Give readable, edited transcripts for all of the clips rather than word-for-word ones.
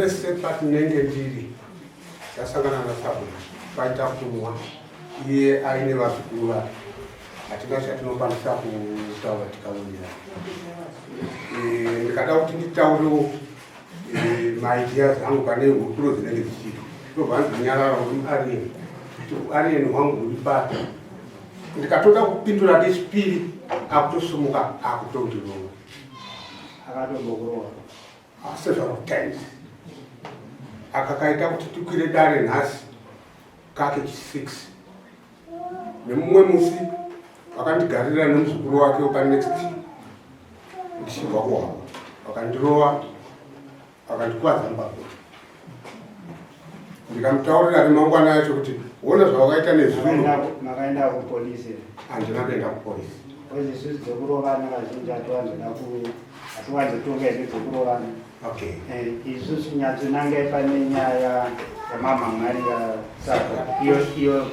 Pese patinenge ndiri ndasangana nasabhuku paita kunwa iye aine vazukuru vake hatina chatinokwanisa kutaura tikawirirana. Eh, ndikada kuti nditaurewo eh, maideas angu pane hurukuro dzinenge dzichiitwa ndobva nzinyarara uri muariyeni kuti uariyeni hwangu huri papi ndikatoda kupindura kechipiri akutosumuka akutondirova akatombokurova Ah, several times akakaita kuti tikwire dare nhasi kake chi6 nemumwe musi vakandigarira nemuzukuru wake wepanext ndichibva kuhama vakandirova vakandikwadza mbabvu ndikamutaurira remangwana yacho kuti wona zvawakaita nezuro makaenda kupolisi handina kuenda kupolisi isusu dzekurovana kazhinji hatiwanzoda hatiwanzotonga hedu dzekurovana okay eh, isusu nyatsonangai pane nyaya yamamhan'arira saka iyo iyo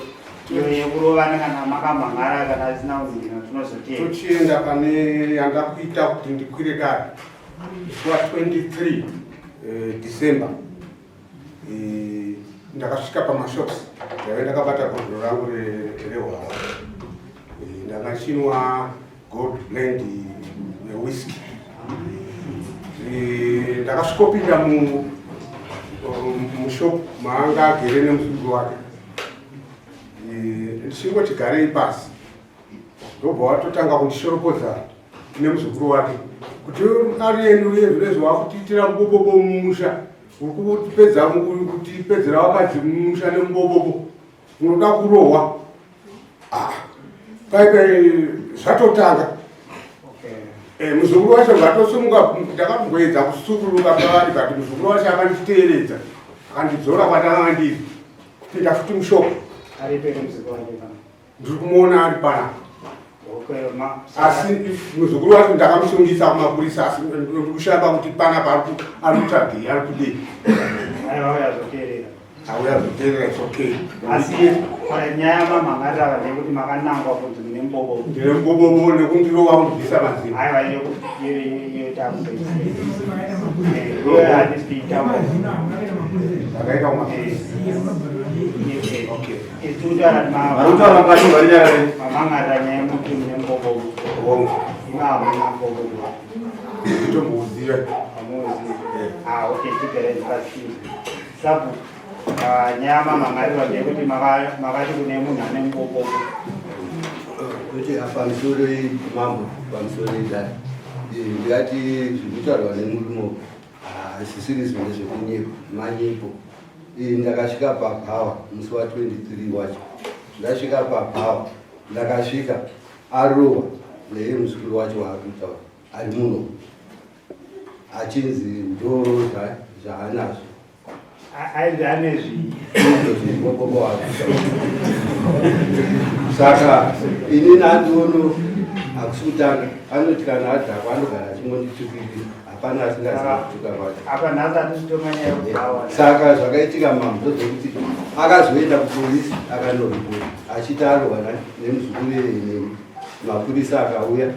iyo yekurovana kana makamhan'ara kana asina kunzina tinozotenda tochienda pane yandakuita kuti ndikwire dare musi wa 23 eh, December eh, ndakasvika pamashops ndaive ndakabata bhodhoro rangu rehwahwa eh, ndakachinwa gold blend yewhisky ndakasvikopinda mushop maanga agere nemuzukuru wake ndichingoti garei pasi ndobva watotanga kundishoropodza nemuzukuru wake kuti ari yenu uye zvinezvi wakutiitira mubobobo mumusha uri kutipedza kutipedzera vakadzi mumusha nemubobobo unoda kurohwa ah, paipai zvatotanga eh, muzukuru wacho zvatosimuka ndakamboedza kusukuruka pavari but muzukuru wacho akanditeeredza akandidzora kwandakanga ndiri kupinda futi mushoko ndiri kumuona ari panapa asi muzukuru wacho ndakamusungisa kumapurisa asi ndikushaya kuti panapa ari kutsvagei ari kudei auya zoteerera it's okay asi nyaya mamhangarira ndeyekuti makanangwa kunzi mune mubobobo ndine mubobobo nekundirova kundibvisa mazino aiwa iyo takupeisa iyo handisi kuitaura ndakaita kumapurisa okay Varikutaura mukati varinyarare. Mamangara nyaya yemuti mune mbobobo. Hongu. Ima hamuna mbobobo. Nditomboziva. Hamuzivi. Ah, okay, tigere pasi. Sabu ah, nyaya mamangariwa ndeyekuti makati kune munhu ane mbobobo. Kuti pamusoro mambo pamusoro idai. Ndikati zviri kutaurwa nemurume hazvisiri zvinhu zvekunyepa manyepo. Ndakasvika pabhawa musi wa 23 wacho ndasvika pabhawa ndakasvika arohwa neye muzukuru wacho waakutaura ari muno achinzi ndo zvaanazvo ainzi ane zvii saka ini nandiono hakusi kutanga anoti kana adhakwa anogara achingonditukirira hapana asingazivi kutuka kwacho apa nhasi hatisitomanya yekubhawa saka zvakaitika mambo ndozvekuti akazoenda kupolisi akanoripota achiti arohwa nemuzukuru neni mapurisa akauya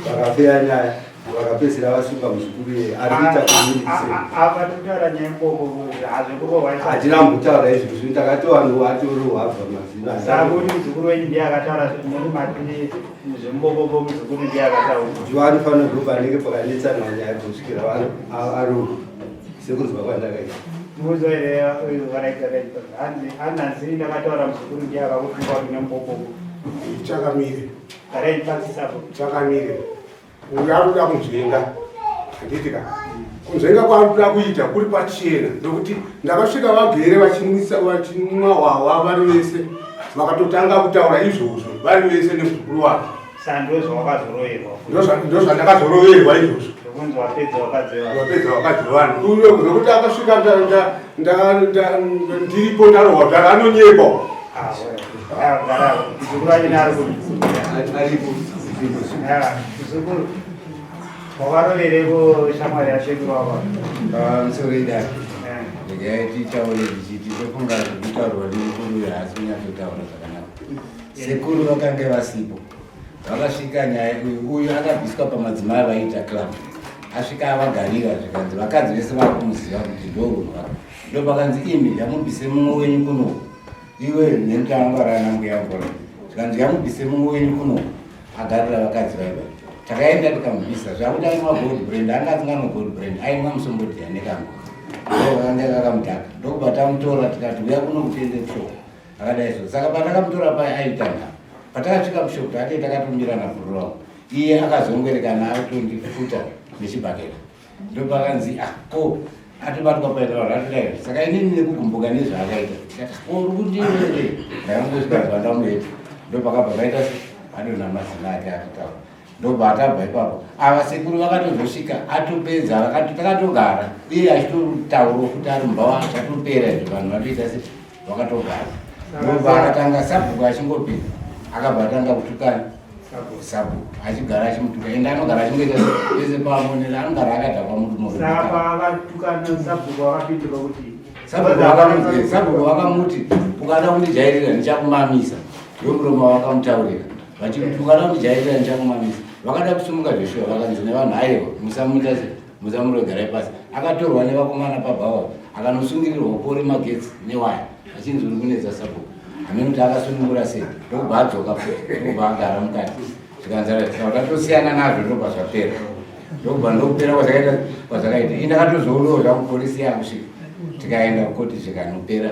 vakafeya nyaya vakapedzisira vasunga muzukuru iyeye ari kuita community service apa tokutaura nyaya yemboko hazvekurohwa hatina kumbotaura izvozvo zvinhu takatovanhu atorohwa abva mazino saka kuti muzukuru wenyu ndiye akataura muri mati zvembobobo muzukuru ndiye akataura ndiwo anofanira ndo panenge pakanetsana nyaya kusvikira arohwa sekunzwa kwandakaita muzo here hanzi ananzi ndakataura muzukuru ndiye akakutuka kuti nembobobo chakamire garai pasi sapo chakamire uyu ari kuda kunzvenga handiti ka kunzvenga kwaari kuda kuita kuri pachena nekuti ndakasvika vagere vachinwisa vachinwa hwahwa vari vese vakatotanga kutaura izvozvo vari vese nemuzukuru wake saka ndozvawakazoroverwa ndozvandakazoroverwa izvozvo zvokunzi wapedza wakadzi vanhu wapedza vakadzi vanhu uyo zvekuti akasvika ndiripo ndarohwa kudaro anonyepa gara muzukuru wacho neari kuti aripo muzukuru wakarovereko shamwari yasekuru wako pamusoro idai regai titaure tichiti tofunga zvekutaurwa nemukuru uyo haasi kunyatsotaura zvakanaka sekuru vakange vasipo vakasvika nyaya uyu uyu akabviswa pamadzimai vaiita club. Asvika avagarira zvikanzi vakadzi vese vakumuziva kuti ndorunhu vake. Ndopakanzi imi yamubvise mumwe wenyu kuno. Iwe nekuti angwara ana mbuya mvura. Zvikanzi yamubvise mumwe wenyu kuno agarira vakadzi vaiva. Takaenda tikamubvisa zvakuti ainwa gold brand anga asinganwa gold brand ainwa musombodhiya nekangu. Ndokanga kakamudhaka. Ndokubva tamutora tikati uya kuno kutiende kushoko. Akadai so. Saka patakamutora paya aita nhamo. Patakasvika kushop tate takatomirana bhururu wangu. Iye akazongwerekana akutondifuta nechibhakera. Ndopakanzi ah ko atobatwa paita vanhu atodai. Saka inini nekugumbuka nezvaakaita. Ndikati ko uri kundiwere. Ndakangosvika zuva ndamueta. Ndopakabva paita se adonha mazina ake atotaura. Ndobva atabva ipapo. Ava sekuru vakatozosvika atopedza vakati takatogara iye achitotaurawo futi ari mumba zvatopera izvo vanhu vatoita se vakatogara. Ndobva akatanga sabhuku achingopinda akabva atanga kutukana sabhuku achigara achimutuka ende anogara achingoita pese paamonera anogara akadhakwa murume. Saka vatukana sabhuku vakapindura kuti sabhuku vakamuti ukada kundijairira ndichakumamisa ndomuromo wakamutaurira vachikuti ukada kundijairira ndichakumamisa vakada kusumuka zveshuwa vakanzi nevanhu aiwa musamuita se musamurogarai pasi akatorwa nevakomana pabhawa akanosungirirwa pori magetsi newaya achinzi uri kunetsa sabhuku hameno kuti akasunungura sei ndokubva adzoka futi ndokubva agara mukati zvikanzara tatosiyana nazvo ndobva zvapera ndokubva ndokupera kwazvakaita kwazvakaita ini ndakatozoonawo zvangu polisi yakusvika tikaenda kukoti zvikanopera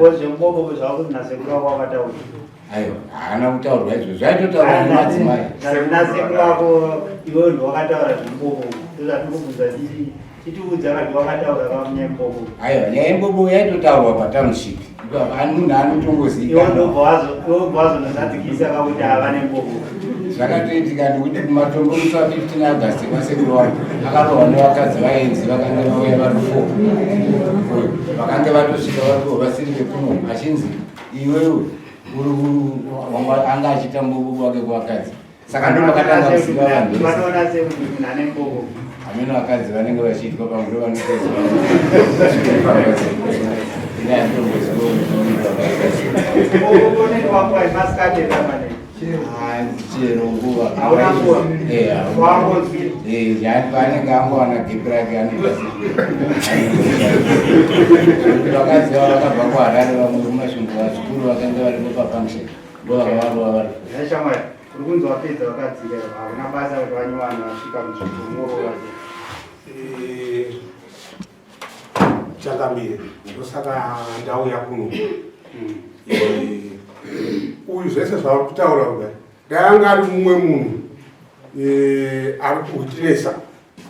aiwa haana kutaurwa izvo zvaitotaurwa nemadzimai nasekuru vako iwe ndowakataura zvembobo ndozvatikubvunza titi titiudza kati wakataura kamunyaya yembobo aiwa nyaya yembobo yaitotaurwa patownship munhu anotongoziva iwe ndobva wazonozadzikisa kakuti ava nembobo zvakatoitika nekuti kumatombo musi wa 15 august kwasekuru wangu akarohwa nevakadzi vaenzi vakange vauya vari four vakange vatosvika varipo vasiri vekuno achinzi iwewe anga achiita mbobo wake kuvakadzi saka ndo vakatanga kuziva vanhu vanoona sekuti munhu ane mbobo hameno vakadzi vanenge vachiitwa pamwe ndo vanotoziva ina yandomboziva chero nguva paanenge angowana gepi rake anoita vakadzi vavo vakabva kuharare vamwe kumasvingo vazukuru vakanga varipo pafunction ndo vakavarova vari shamwari uri kunzi wapedza vakadzika hakuna basa kuti vanyowani vasvika munzvimbo ungorova Changamire, ndosaka ndauya kuno. Uyu zvese zvauri kutaura kudai, dai anga ari mumwe munhu ari kutinesa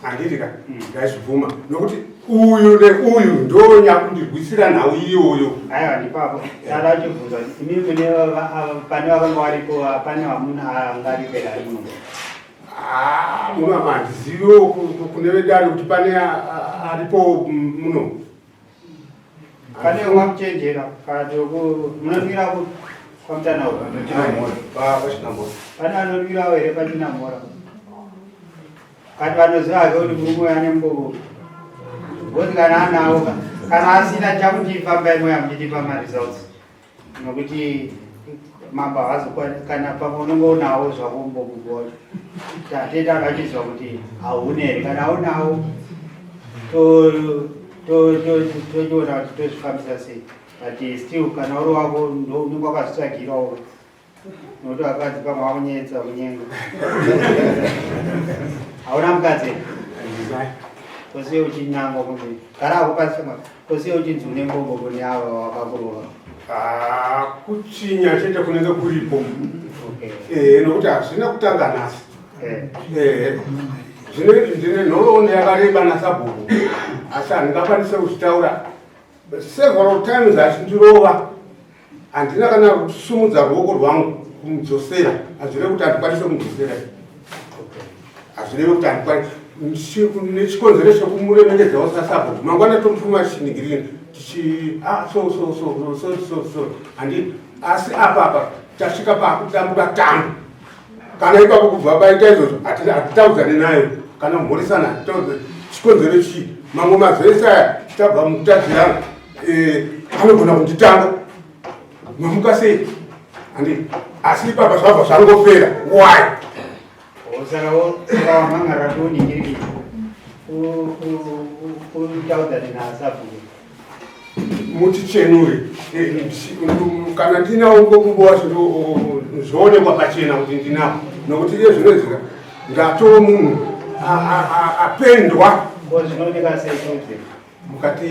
handiti ka ndaizvibvuma nokuti uyu neuyu ndo nyakundirwisira nhau iyoyo. Aiwa, ndipapo dada achibvunza kuti imi mune pane vakanga varipo pane vamuna anga aripo here ari muno? Ah, muno ama handiziviwo kune vedare kuti pane aripo muno. Pane wakuchenjera kana munonwira kwamutanaura pane anonwirawo here pachinamora kati vanoziva hake kuti murume uyu ane mbobo ngozi kana anawo kana asina chakuti fambai moya muchitipa maresults nokuti mambo haazokwani kana pamwe unenge unawo zvako mbobo wacho tateta akachiziva kuti hauna here kana unawo tochiona kuti tozvifambisa sei but still kana uri wako unenge wakazvitsvagirawo nokuti vakadzi pamwe vakunyetsa kunyenga hauna mukadzi kose uchinangwa kunzi gara ako pasi kose uchinzi une mbombo kune ava wakakurova. Ah, kutsvinya chete kunenge kuripo nokuti hazvina kutanga nhasi. Zvino ndine nhoroondo yakareba nasabhuku asi handingakwanise kuzvitaura. Several times achindirova handina kana kusumudza ruoko rwangu kumudzosera. Hazvirevi kuti handikwanise kumudzosera, hazvirevi kuti handikwanise nechikonzero chekumuremekedzawo sasabhuku. Mangwana tomutuma tichiningirina tichi ah, so so so so so so handi asi apa apa tasvika pakutambura tango kana ipapo kubva paita izvozvo hatitaudzane nayo kana kumhoresana hatitaudzane. Chikonzero chii? Mamwe mazese aya tabva mukutadzirana anogona kunditanga mamuka sei handi asi ipapa zvabva zvangopera. Why? Saka wamhan'ara toningiriki Kutaudzane nasabhuku. Mutichenure eh, kana ndinawo ngokumbo wacho zvoonekwa pachena kuti ndinawo nokuti iye zvinoitika ndatoo munhu apendwa. Ko zvinooneka sei tiudze. Mukati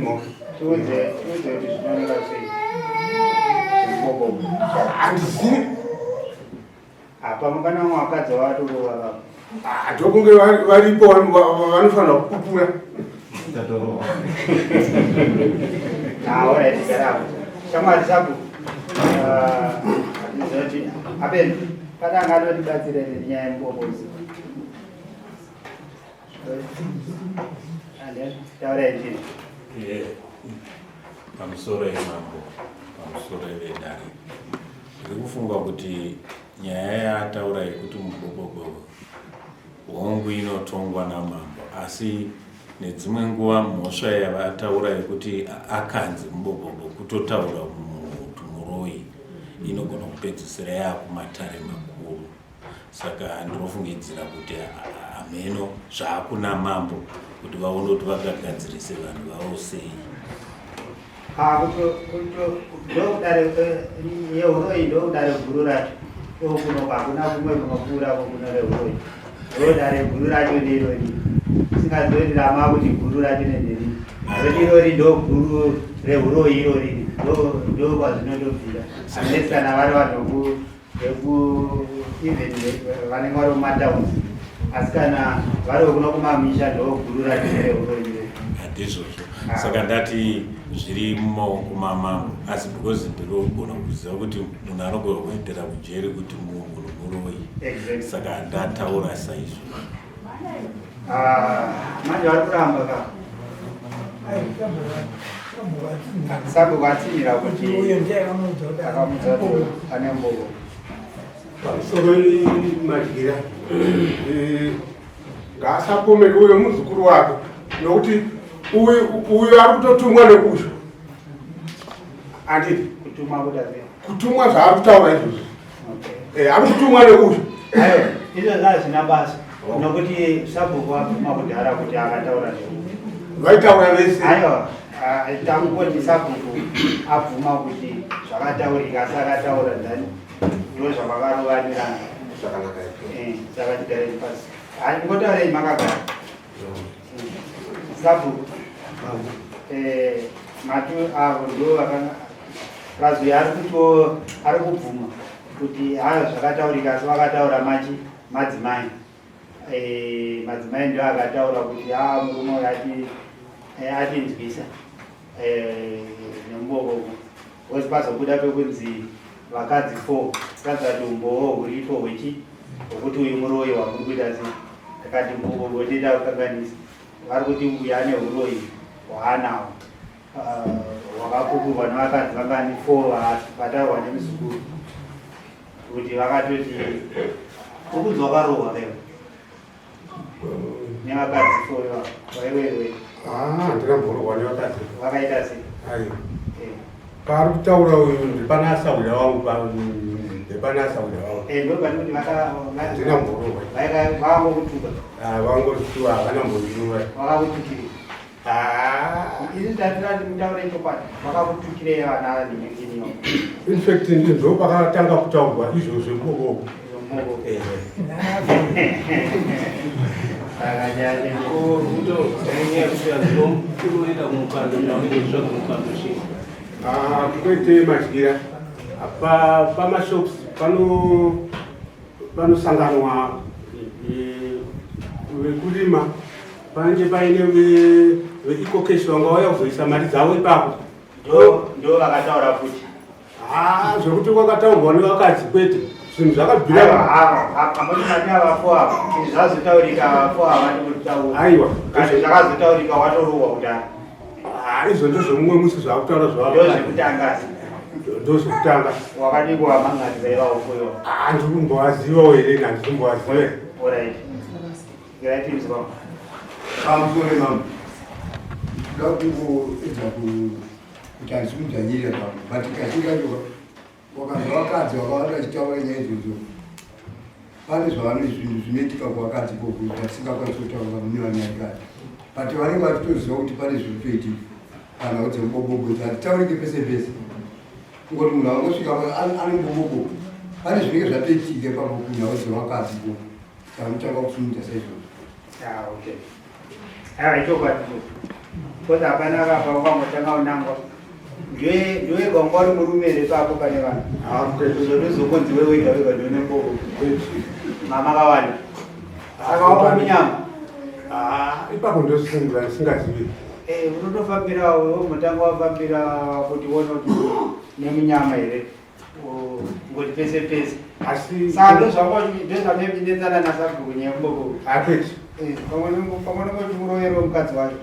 mo. Tiudze tiudze kuti zvinooneka sei. Handizivi. Apa mukana wangu wakadzi watorova baba. Ah, ndokunge varipo vanofanira kupupura. Tatorova. Ah, alright, gara. Shamwari sabu. Ah, ndizoti apen kana angatotibatsira nenyaya yembobozi. Taura injini. Yeah. Pamusoro yemambo, pamusoro yevedare. Ndiri kufunga kuti nyaya yaataura yekuti mubobobo hongu inotongwa namambo asi nedzimwe nguva mhosva yavataura yekuti akanzi mubobobo kutotaura kuti muroyi inogona kupedzisira yaakumatare makuru saka ndinofungidzira kuti hameno zvaakuna mambo kuti vaone kuti vakagadzirise vanhu vavo sei. Ndokudare yehuroyi ndokudare guru racho ndokuno hakuna kumwe kunopfuura kuno rehuroyi ndodare guru racho nderori singazivi rama kuti guru racho nenderi roti irori ndo guru rehuroyi irori ndo kwazvinotobvira unless kana vari vanhu veku even vanenge vari mumatowns asi kana vari vekuno kumamisha ndo guru racho rehuroyi. Handizvozvo ah. Saka ndati zviri mumaoko mamambo asi because ndinogona kuziva kuti munhu anogona kuendera kujeri kuti munhu muroyi saka ndataura saizvo. Ah, manje vari kuramba ka sabhuku atsinhira kuti akamudza kuti ane mbovo. Pamusoro madyira eh, ngaasapomeke uyo muzukuru wake nokuti uyu ari kutotumwa nekusho anditi kutumwa zvaari kutaura izvozvo eh, ari kutumwa nekusho. Izvo zvazvina basa nokuti sabhuku abvuma kudhara kuti akataura vaitaura vese. Aiwa, tangoti sabhuku abvuma kuti zvakataurika asi akataura ndani ndo zvavakarovanirana. Zvakanaka. Eh, saka tigarei pasi ngotaurei makagara sabhuku eh, matu avo ndo vakanga prazi ari kuto ari kubvuma kuti hayo zvakataurika asi vakataura machi madzimai eh, madzimai ndo akataura kuti a ah, murume uyu ati eh, atinzwisa eh, nemubobobo because pazobuda pekunzi vakadzi four kuratidza kuti umbowo huripo hwechi hwekuti uyu muroyi wamuri kuita sei akati mubobobo ndida kukanganisa vari kuti uyu ane uroyi hwaanawo ah, hwakapukurwa nevakadzi vangani four vataurwa nemuzukuru kuti vakatoti uri kunzi wakarohwa kaiwe nevakadzi four ivavo waiwewe. Ah, handina mborohwa nevakadzi. Vakaita sei? Aiwa eh. Paari kutaura uyu ndepana asahwira wangu ndepana asahwira wangu. Eh, ndopanoti handina mborohwa. Vakangokutuka. Ah, vangotuka havana mbondirova. Vakakutukira. Ah. Izvi tatirati mutaure chokwadi vakakutukirei vana nhingi? In fact ndo pakatanga kutaurwa izvozvo ikoko. Ah, kunoite madyira pamashops panosanganwa eh, vekurima panenge paine veEcoCash vanga vauya kuzoisa mari dzavo ipapo. Ndo vakataura futi. Ah, zvekuti kwakataurwa nevakadzi kwete zvinhu zvakabvira. Amoti ava izvi zvazotaurika vafo havadi kutaura. Aiwa kana zvakazotaurika watorohwa kudhara. Ah, izvo ndozvemumwe musi zvakutaura zvavo. Ndozvekutanga. Ndozvekutanga. Wakadii kuvamangaridza ivavo kuyo? Ah, ndiri kumbovazivawo here handiri kumbovaziva. Alright. Ngaitinzwa. Pamusoro mambo. Ndoda kungoedza kuti handisi kudzvanyirira pamwe but kazhinji kacho wakanzwa vakadzi vakawanda vachitaura nyaya idzodzo. Pane zvavano zvinhu zvinoitika kuvakadzi ikoko zvatisingakwanisi kutaura mune vanyarikani but vanenge vachitoziva kuti pane zviri kutoitika panhau dzemubobobo idzi hatitaurike pese pese kungoti munhu angosvika ane mubobobo pane zvinenge zvatoitika ipapo kunhau dzevakadzi ikoko chaanotanga kusimudza saizvozvo. Ah, okay. Aiwa ichokwadi because hapana akabva ukangotanga unangwa ndiwe gwangwa uri murume here papo pane vanhu uzotozokonzi we wega wega ndione mboko mama kawanda saka wapa munyama ah, ipapo ndosingura ndisingazivi eh, unotofambira mutanga wafambira kuti uone kuti nemunyama here ngoti pese pese asi saka ndozvamepindetsana nasabhuku nyemboko akwete eh, pamwe nongoti muroyero mukadzi wacho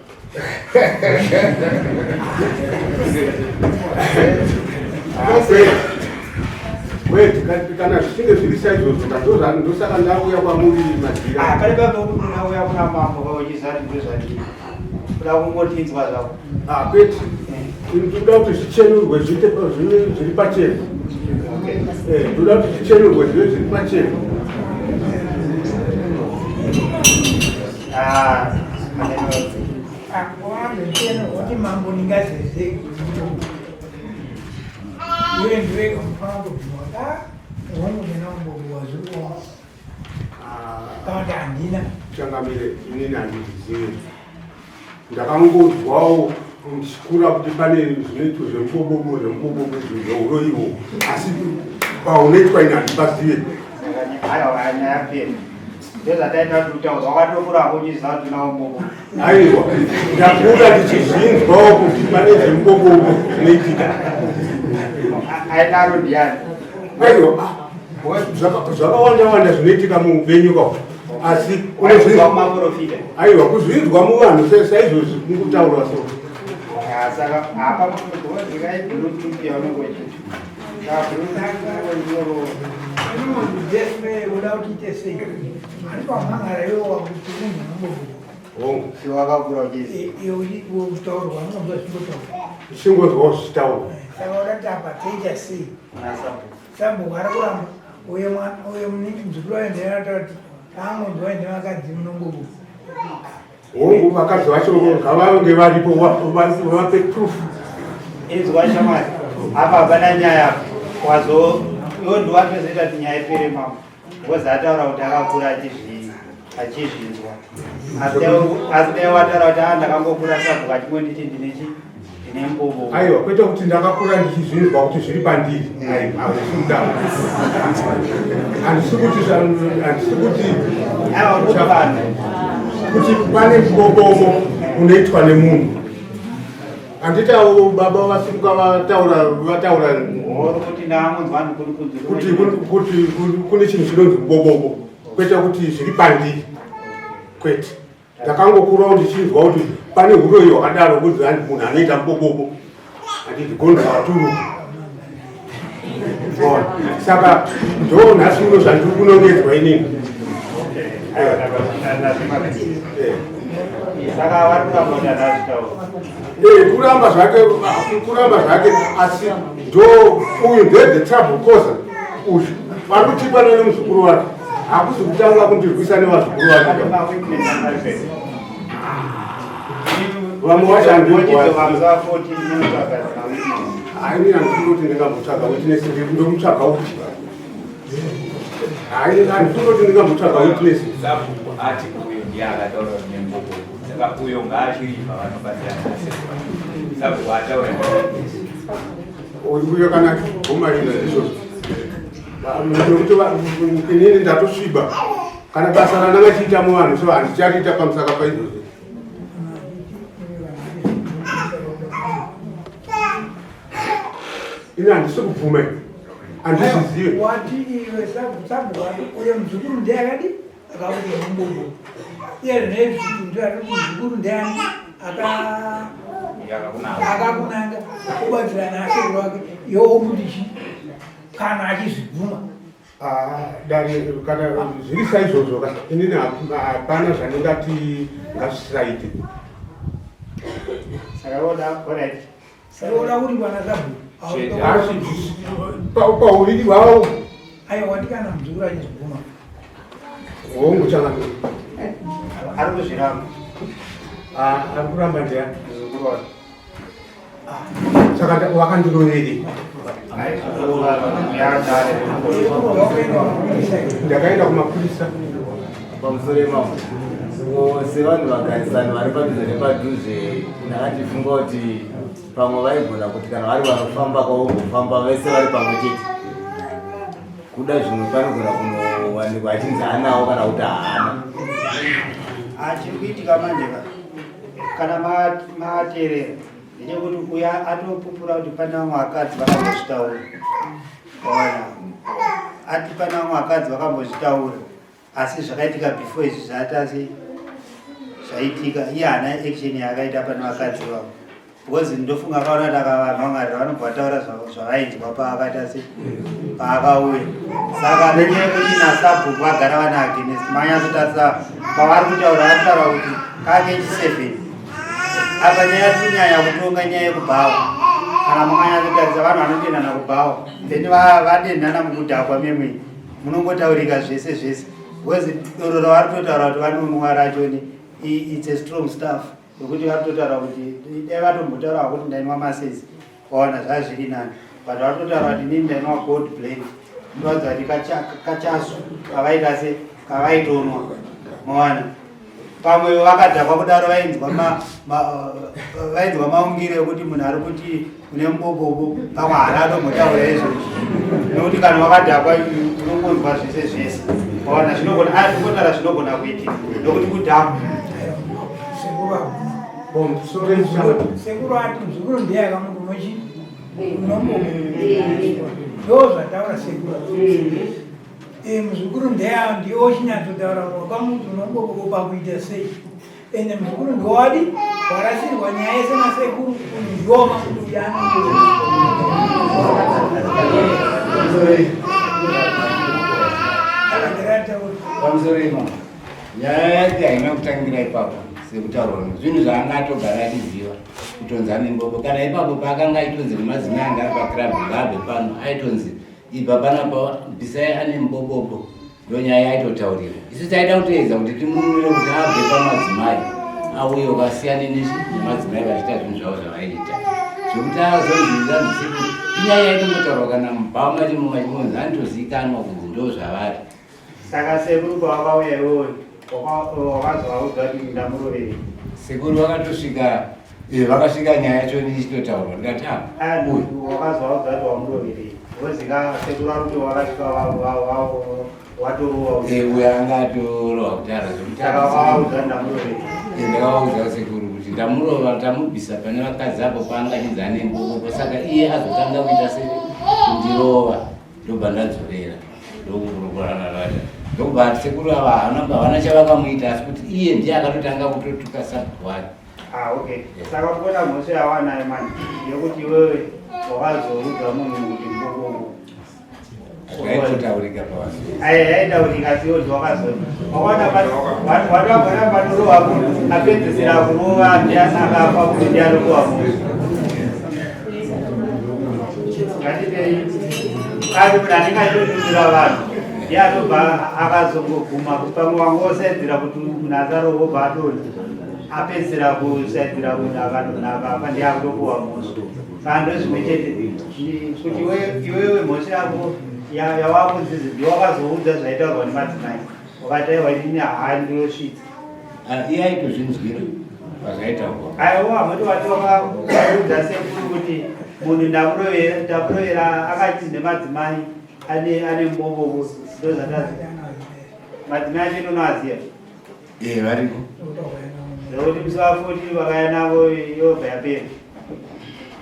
Wait, kana zvichinge zviri saizvozvo ndosaka ndauya kwamuri madzira ah, pane pamwe unauya kuna mambo vauchizati ndozvadii kuda kungotinzwa zvako ah, kwete Ndoda kuti zvichenurwe zviite zviri pachena. Eh, ndoda kuti zvichenurwe zvive zviri pachena. Ah, kuti mambo ndingazeze iwe ndiwe kamufanira kubvuma ka wangu ndina umbobo wazvikuwa kana kuti handina changamire inini handizvizivi Ndakangonzwawo ndichikura kuti pane zvinoitwa zvemubobobo zvemubobobo izvo zveuroyiwo asi paunoitwa ini handipazive. Aiwa nyaya pera. Ndozvataita kuti utaura wakatokura hako uchiziva kuti unawo mubobobo. Aiwa ndakura ndichizvinzwawo kuti pane zvemubobobo zvinoitika. Aidaro ndiani? Aiwa zvakawanda wanda zvinoitika muupenyu ka asi maprofita aiwa kuzvinzwa muvanhu saizvozvi mukutaurwa so ah, saka apa zikai bluetooth yaunenge uchiita saka bluetooth uda kuti ite sei ari pamhangara iwo wakuti munhu unombobuda hongu wakakura uchizi kutaurwa unonzwa zvichingotaurwa zvichingonzwawo zvichitaurwa saka udati apa toita sei Sabhuku ari kuramba uye uye muzukuru wayo ndiye atoti taangonzwa ende vakadzi munongobu. Hongu vakadzi vacho ngavange varipo vape proof. Inzwa shamwari apa hapana nyaya apa wazo iwo ndiwatozoita kuti nyaya ipere mambo because ataura kuti akakura achizvinzwa asi dai wataura kuti a ah, ndakangokura sabhuku achingonditi ndine chii Aiwa, kwete kuti ndakakura ndichizvinzwa kuti zviri pandiri. Aiwa, handisi kudaro. Handisi kuti handisi kuti kuti pane mubobobo unoitwa nemunhu. Handiti avo baba vasimuka vataura vataura kuti kuti kune chinhu chinonzi mubobobo kwete kuti zviri pandiri. Kwete. Ndakangokurawo ndichinzwa kuti pane huroyi hwakadaro kunzi hanzi munhu anoita mubobobo handiti gonzo waturuka saka ndo nhasi uno zvandiri kunongedzwa inini saka vari kuramba kuti andazvitaura eh, kuramba zvake kuramba zvake asi ndo uyu nde the trouble causer uyu vari kutipana nemuzukuru wake hakusi kutanga kundirwisa nevazukuru vake vamwe vacho handini handifuni kuti ndingambotsvaga witness ndomutsvaga upi handifuni kuti ndingambotsvaga witness sabhuku ati uyo ndiye akataura nemboko saka uyo ngaachiripa vanobatsirana sabhuku ataura uyo kana achibvuma izvozvo nekuti inini ndatosviba kana basa randanga chiita muvanhu so handichariita pamusaka paizvozvo ini handisi kubvuma handizvizive wati iwe sabhuku uye muzukuru ndiye akadi akabuda mumbubu iye nezvitundu ari muzukuru ndiani akakunanga kubatsirana asekuru wake yomuti chi kana achizvibvuma ah, dare kana zviri saizvozvo ka inini hapana zvandingati ngazvisaite saka voda orit saka voda kuti vana sabhuku pauriri hwavo aiwa ndikana muzukuru achizvibvuma Hongu changamire. Ari kuzviramba. Ah, ari kuramba ndiani? Muzukuru wake. Saka wakandiroverei? Ndakaenda kumapurisa. Pamusoro imamo sevanhu vagarisani vari padhuze nepadhuze ndakandifunga kuti pamwe vaigona kuti kana vari vanofamba kwavombofamba vese vari pamwe chete kuda zvimwe panogona kunowanikwa achinzi anawo kana kuti haana. Chiri kuitika manje ka kana mateerera ndechekuti uya atopupura kuti pane vamwe vakadzi vakambozvitaura. Waona, ati pane vamwe vakadzi vakambozvitaura asi zvakaitika before izvi zvaatasi zvaitika, iye haana action yaakaita pane vakadzi vavo because ndofunga akaona kuti akavamhangarira vanobva vataura zvavainzwa paakaita se paakauya. Saka nenyaya yekuti nasabhuku vagara vane against, manyatsotarisa pavari kutaura, vari kutaura kuti kake chi7 apa nyaya tiri kunyanya kutonga nyaya yekubhawa. Kana makanyatsotarisa vanhu vanotendana kubhawa, then vadenhana mukudhakwa, memwe munongotaurika zvese zvese because doro ravari kutotaura kuti vanonwa rachoni, it's a strong stuff yekuti vari kutotaura kuti dai vatombotaura kuti ndainwa masezi, waona zvazviri nani, but vari kutotaura kuti inini ndainwa Gold Blend, ndoadza kuti kachasu kavaita se kavaitonwa. Mawana pamwe vakadhakwa kudaro vainzwa maungiro ekuti munhu ari kuti une mubobobo, pamwe haana atombotaura izvozvo nekuti kana wakadhakwa unongonzwa zvese zvese. Waona zvinogona zvingotaura zvinogona kuitika nokuti kudhakwa. Pamusoro changamire. Sekuru ati muzukuru ndiye akamuti unochi unombo, ndo zvataura sekuru. Muzukuru ndiye ndiye wachinyatsotaura wakamuti unombobobo pakuita sei, ende muzukuru ndiwadi warasirwa nyaya yese nasekuru kuti ndiwo wakamuti uyu anombobo. Pamusoro imamo, nyaya yake haina kutangira ipapo sekutaurwa. Zvinhu zvaanga atogara achiziva kutonzi ane mboko. Kana ipapo paakanga aitonzi nemadzimai anga ari pakirabhu, ngaabve pano, aitonzi ibva panapa, bvisai, ane mubobobo. Ndo nyaya yaitotaurira. Isu taida kutoedza kuti timununure kuti abve pamadzimai, auye ukasiyane nemadzimai vachiita zvinhu zvavo zvavaiita. Zvekuti azonzi inyaya yaitongotaurwa kana mubhawa machimo machimonzi, anotozivikanwa kunzi ndo zvavari. Saka sekuru pavakauya iwewe wakazovaudza kuti ndamuroveri? Sekuru vakatosvika, vakasvika nyaya yacho ichitotaurwa, ndikati ah, uyu Wakazovaudza kuti wamuroverei? Wozika sekuru ari kuti wakasvika watorova. Uyo anga atorowa kudhara zvekuti Saka wakavaudza ndamuroveri? Ndakavaudza sekuru kuti ndamurova, ndamubvisa pane vakadzi apo paanga achinzi ane mbobobo. Saka iye azotanga kuita se kundirova, ndobva ndadzorera, ndokukurukurana vacha, ndokubva ati sekuru ava havana chavakamuita, asi kuti iye ndiye akatotanga kutotuka sabhuku wake. Ah, okay. Saka kuona mhosva yawanayo manje yekuti iwewe wakazoudza munhu kuti mbobobo. Zvaitotaurika pavanhu. Ai, yaitaurika, asi iwe wakazoona wakaona watagona panorova munhu apedzisira kurova ndiani akafa kuti ndiani kuwa mhosva. Ngatitei kati munhu anenge achitotumira vanhu ndiye atobva akazongoguma pamwe wangosaidzira kuti munhu asarohwa, obva adonha, apedzisira kusaidzira munhu akadonha akafa, ndiye akutopuwa mhosva. Saka ndo zvimwe chete kuti iwewe mhosva yako yawakunzizi ndiwe wakazoudza zvaitaurwa nemadzimai, wakati aiwa, inini handilosvitsa. Ah, iye aitozvinzwira pazvaitaurwa. Aiwa, hamati wati wakaudza sekuru kuti munhu ndamurovera akati nemadzimai ane mubobobo. Ndo zvatazi madzimai acho inonoaziya. Variko. Nekuti musi wa14 vakaya navo yobva yapera.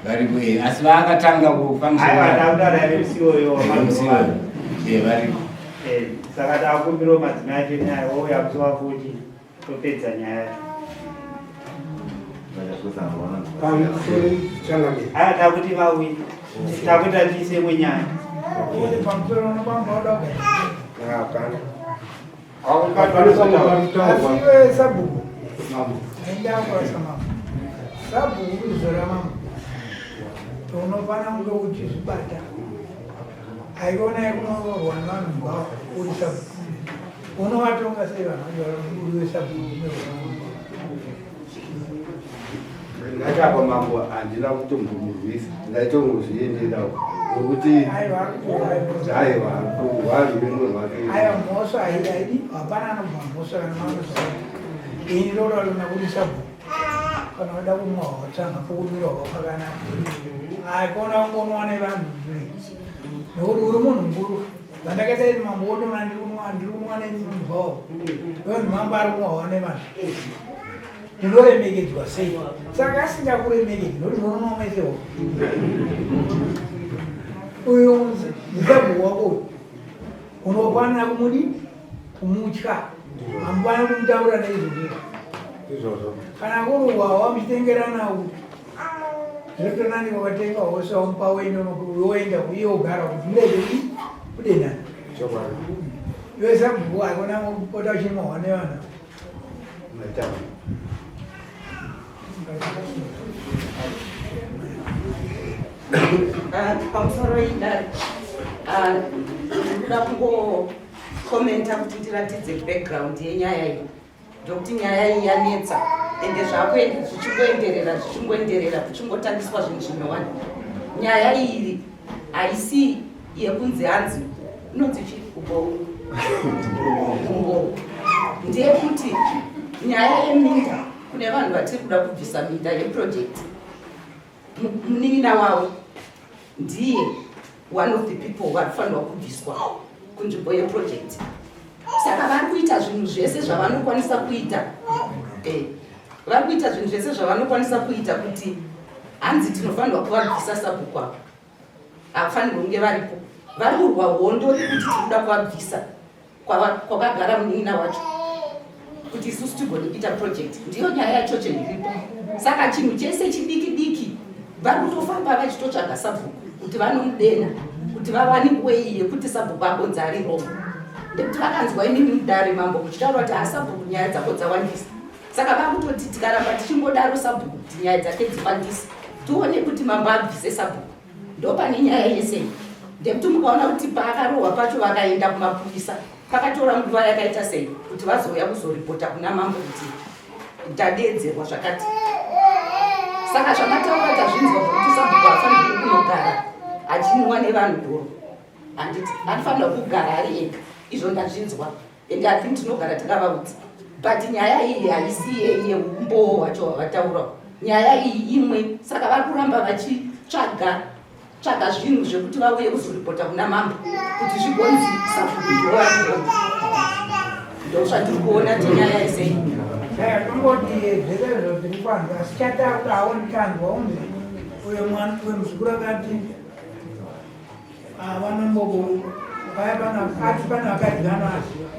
Variko, asi vaakatanga Aiwa, takutaura nemusi iwoyo. Variko. Saka takumbirawo madzimai acho nayo ouya musi wa14, topedza nyaya yacho. Pamusoro changamire. Aya, takuti vauye, takuita tiisemwe nyaya. Pamusoro unobamba uda kugara. Hapana. Asi iwe sabhuku, aendakurasa mambo, sabhuku kuzora mambo, unofana kunge uchizvibata. Aiona yekunoroorwa nevanhu mubhawa uri sabhuku. Unovatonga sei vanhu vacho wesabhuku? Ndati apa mambo handina kutombomurwisa, ndaitongozvienderawo nokuti Aiwa, aiwa rwaruremo rwake. Aiwa, mhosva haidi, hapana anobva mhosva kana manoziva. Ini ndoda kuti sabhuku kana wada kumwa watsanga pokumira pakanaka, haikona kungonwa nevanhu, nekuti uri munhu mukuru. Zvandakaita ini mambo wotoona ndiri kunwa, ndiri kunwa nemubvawo, vanhu mambo ari kunwawo nevanhu, ndinoremekedzwa sei? Saka asingakuremekedzi nokuti munonwa mesewo, uyu musabhuku wako uyu unofanira kumudi kumutya, hamufanira kumutaura neizvozvo. Izvozvo. Kana kuri hwawa muchitengerana uku, zvinotonani wakatenga hose wamupa wendo woenda uye wogara kuti murege kudenana. Chokwadi. Iwe sabhuku hakuna kupota uchimwa nevana. Maita. Pamusoro idare, ndikuda kungokomenta kuti ndiratidze background yenyaya iyi, ndokuti nyaya iyi yanetsa ende zvakuenda zvichingoenderera, zvichingoenderera, kuchingotangiswa zvinhu zvinyowani. Nyaya iyi haisi yekunzi hanzi inonzi chi umbowo, ndeyekuti nyaya yeminda, kune vanhu vatiri kuda kubvisa minda yeproject. Munin'ina wavo ndiye one of the people varifanirwa kubviswa kunzvimbo yeproject, saka vari kuita zvinhu zvese zvavanokwanisa kuita, vari kuita zvinhu zvese zvavanokwanisa kuita kuti hanzi tinofanirwa kuvabvisa. Sabhuku avo havafanirwi kunge varipo. Vari kurwa hondo yekuti tiri kuda kuvabvisa kwakagara munin'ina wacho kuti isusu tigone kuita project. Ndiyo nyaya yacho iripo. Saka chinhu chese chidiki diki vari kutofamba vachitotsvaga sabhuku kuti vanomudena, kuti vawane way yekuti sabhuku agonzi ari wrong, ndekuti vakanzwa imimi mudare mambo muchitaura kuti asabhuku nyaya dzako dzawandisa. Saka vakutoti tikaramba tichingodaro sabhuku kuti nyaya dzake dziwandisa, tione kuti mambo abvise sabhuku. Ndo pane nyaya yese, ndekuti mukaona kuti paakarohwa pacho vakaenda kumapurisa, pakatora nguva yakaita sei kuti vazouya kuzoripota kuna mambo kuti ndadeedzerwa zvakati. Saka zvamataura tazvinzwa, zvokuti sabhuku hafanirwi kunogara achinwa nevanhu doro, handiti? Anofanira kugara ari ega. Izvo ndazvinzwa and I think tinogara takavaudza, but nyaya iyi haisi yeumbowo hwacho hwavataura, nyaya iyi imwe. Saka vari kuramba vachitsvaga tsvaga zvinhu zvekuti vauye kuzoripota kuna mambo kuti zvigonzi sabhuku ndovari. Ndo zvatiri kuona tinyaya isei. Tongoti zvese izvo tiri kwanzwa, asi chatakudawo nditanzwa unzi uyo mwana uyo muzukuru akati vanombobo paya pana ati pane vakadzi vanoaziva,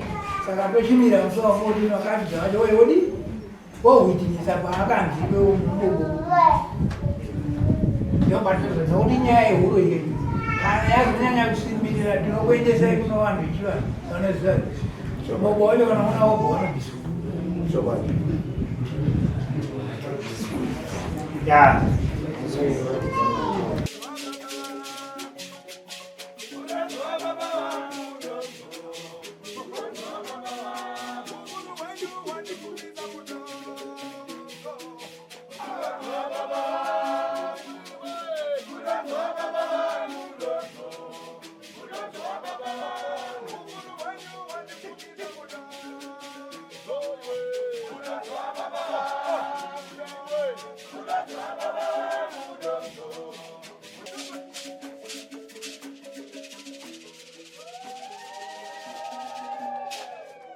saka tochimira musi wa 14 vakadzi vacho wodi wohwitinisa paakanzi kwembobo. Ndopatozodza kuti nyaya yehuro iyeyi kana yazonyanya kusimbirira, tinokuendesai kuno vanhu vechivanhu vanoziva bobo wacho. Kana una wobva wanobviswa. Chokwadi. Ya. Baba.